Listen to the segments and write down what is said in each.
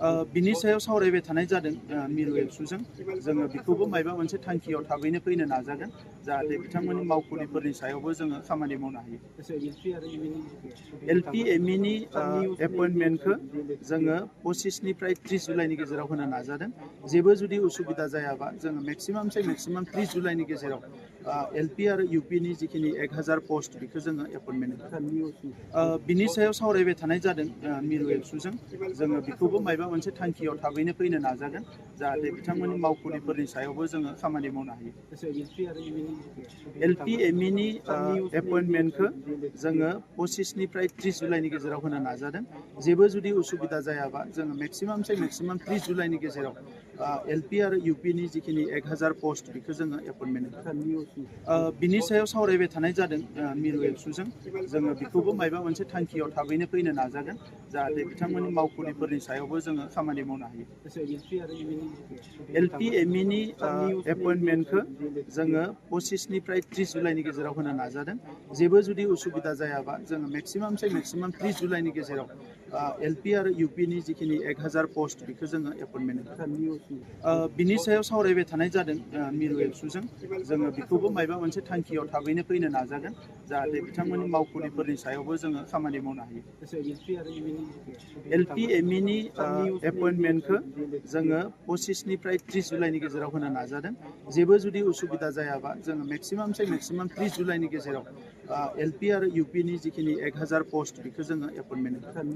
बिनि सायाव सावरायबाय थानाय जादों मिरु एबसुजों जोङो बेखौबो मायबा मोनसे थांखियाव थाबैनो फैनो नाजागोन जाहाथे बिथांमोननि मावखुलिफोरनि सायावबो जोङो खामानि मावनो हायो। एलपि एमइनि एपइन्टमेन्टखौ जोङो 25निफ्राय 30 जुलाइनि गेजेराव होनो नाजादों। जेबो जुदि उसुबिदा जायाबा जोङो मेक्सिमाम 30 जुलाइनि गेजेराव एलपि आरो इउपिनि जिखिनि 1000 पस्ट बेखौ जोङो एपइन्टमेन्ट होगोन। बिनि सायाव सावरायबाय थानाय जादों मिरु एबसुजों जोङो बेखौबो मायबा मोनसे थांखियाव थाबैनो फैनो नाजागोन जाहाथे बिथांमोननि मावखुलिफोरनि सायावबो जोङो खामानि मावनो हायो। एलपि एमइनि एपइन्टमेन्टखौ जोङो 25निफ्राय 30 जुलाइनि गेजेराव होनो नाजादों। जेबो जुदि उसुबिदा जायाबा जोङो मेक्सिमाम 30 जुलाइनि गेजेराव एलपि आरो इउपिनि जिखिनि 1000 पस्ट बेखौ जोङो एपइन्टमेन्ट होगोन। बिनि सायाव सावरायबाय थानाय जादों मिरु एबसुजों जोङो बेखौबो मायबा मोनसे थांखियाव थाबैनो फैनो नाजागोन जाहाथे बिथांमोननि मावखुलिफोरनि सायावबो जोङो खामानि मावनो हायो। एलपि एमइनि एपइन्टमेन्टखौ जोङो 25निफ्राय 30 जुलाइनि गेजेराव होनो नाजादों। जेबो जुदि उसुबिदा जायाबा जोङो मेक्सिमाम 30 जुलाइनि गेजेराव एलपि आरो इउपिनि जिखिनि 1000 पस्ट बेखौ जोङो एपइन्टमेन्ट होगोन। बिनि सायाव सावरायबाय थानाय जादों मिरु एबसुजों जोङो बेखौबो मायबा मोनसे थांखियाव थाबैनो फैनो नाजागोन जाहाथे बिथांमोननि मावखुलिफोरनि सायावबो जोङो खामानि मावनो हायो। एलपि एमइनि एपइन्टमेन्टखौ जोङो 25निफ्राय 30 जुलाइनि गेजेराव होनो नाजादों। जेबो जुदि उसुबिदा जायाबा जोङो मेक्सिमाम 30 जुलाइनि गेजेराव एलपि आरो इउपिनि जिखिनि 1000 पस्ट बेखौ जोङो एपइन्टमेन्ट होगोन।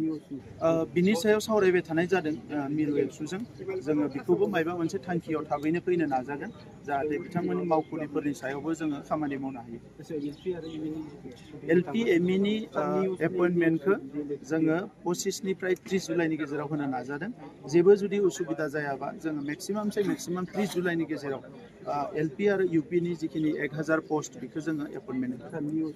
बिनि सायाव सावरायबाय थानाय जादों मिरु एबसुजों जोङो बेखौबो मायबा मोनसे थांखियाव थाबैनो फैनो नाजागोन जाहाथे बिथांमोननि मावखुलिफोरनि सायावबो जोङो खामानि मावनो हायो। एलपि एमइनि एपइन्टमेन्टखौ जोङो 25निफ्राय 30 जुलाइनि गेजेराव होनो नाजादों। जेबो जुदि उसुबिदा जायाबा जोङो मेक्सिमाम 30 जुलाइनि गेजेराव एलपि आरो इउपिनि जिखिनि 1000 पस्ट बेखौ जोङो एपइन्टमेन्ट होगोन।